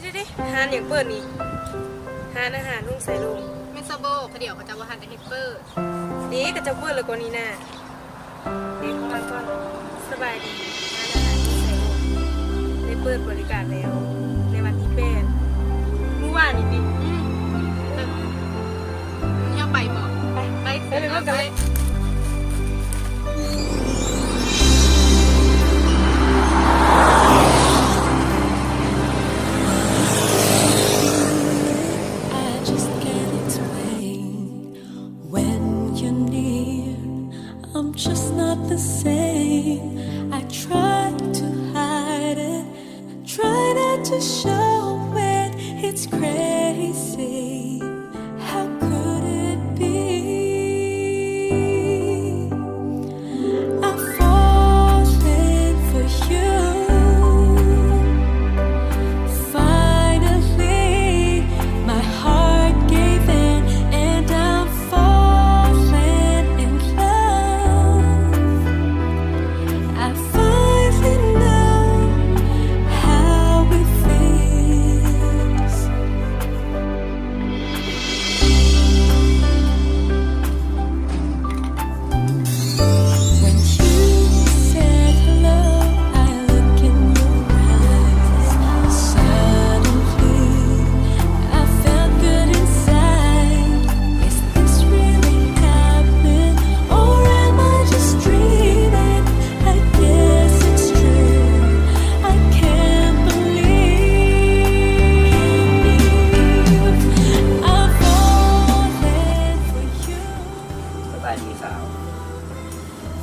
ເດ້ໆ ຮ້ານຫຍັງເປີດນີ້? ຮ້ານອາຫານຮຸ່ງໄຊລົມ. ແມ່ນຊະບໍ່? ຂະດຽວເຂົາເຈົ້າວ່າຮ້ານເຮັດເປີດ. ເດ້ ເຂົາເຈົ້າເປີດແລ້ວກໍນີ້ນາ. ເດ້ ເຂົ້າຮ້ານກ່ອນ. ສະບາຍດີ ຮ້ານອາຫານຮຸ່ງໄຊລົມ ໄດ້ເປີດບໍລິການແລ້ວ ໃນວັນທີແປດ ມື້ວານນີ້ຕິ? ອືມ ເຮົາໄປບໍ່? ໄປ ໄປ ໄປ ໄປ ໄປ. I just can't explain. When you're near, I'm just not the same. I try to hide it, try not to show it. It's crazy. How could it be? I've fallen for you. Finally, my heart gave in, and I'm falling in love. I finally know how it feels. When you said hello, I look in your eyes. Suddenly, I felt good inside. Is this really happening, or am I just dreaming? I guess it's true. I can't believe I've fallen for you. ສະບາຍດີສາວ.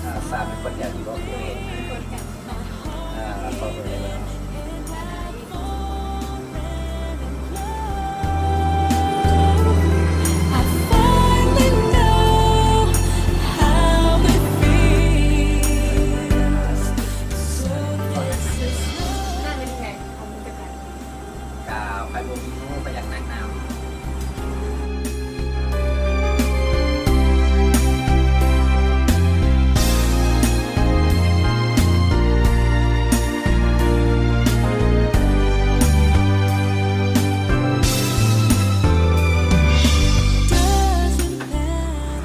ອ່າ ສາວເປັນຄົນແຖວນີ້ບໍ່? ເອີ ເອີ ເຂົາເປັນແນວໃດ? I finally know how it feels. So this is love. ກະຂ້ອຍບໍ່ມີໝູ່ ຂ້ອຍຢາກນັ່ງນຳ.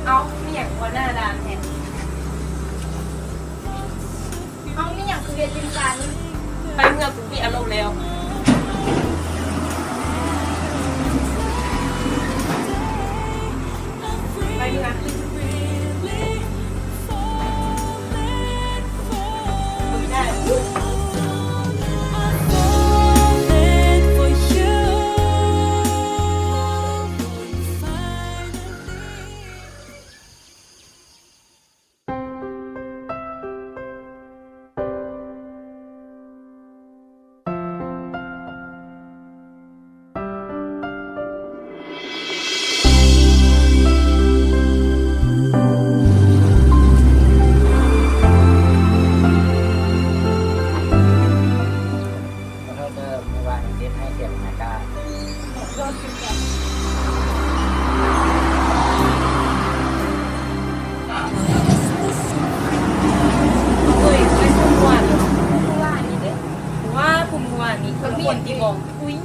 ເອົ້າ ມີຫຍັງບໍ່ໜ້າດ່ານແທ້? ເຮົາມີຫຍັງຄືເຮັດເປັນການ ໄປເມືອກູເປອາລົມແລ້ວ ໄປເມືອ.ວ່າຜູ້ມື້ວານນີ້ຄົນໆຕິບໍ່? ອຸຍ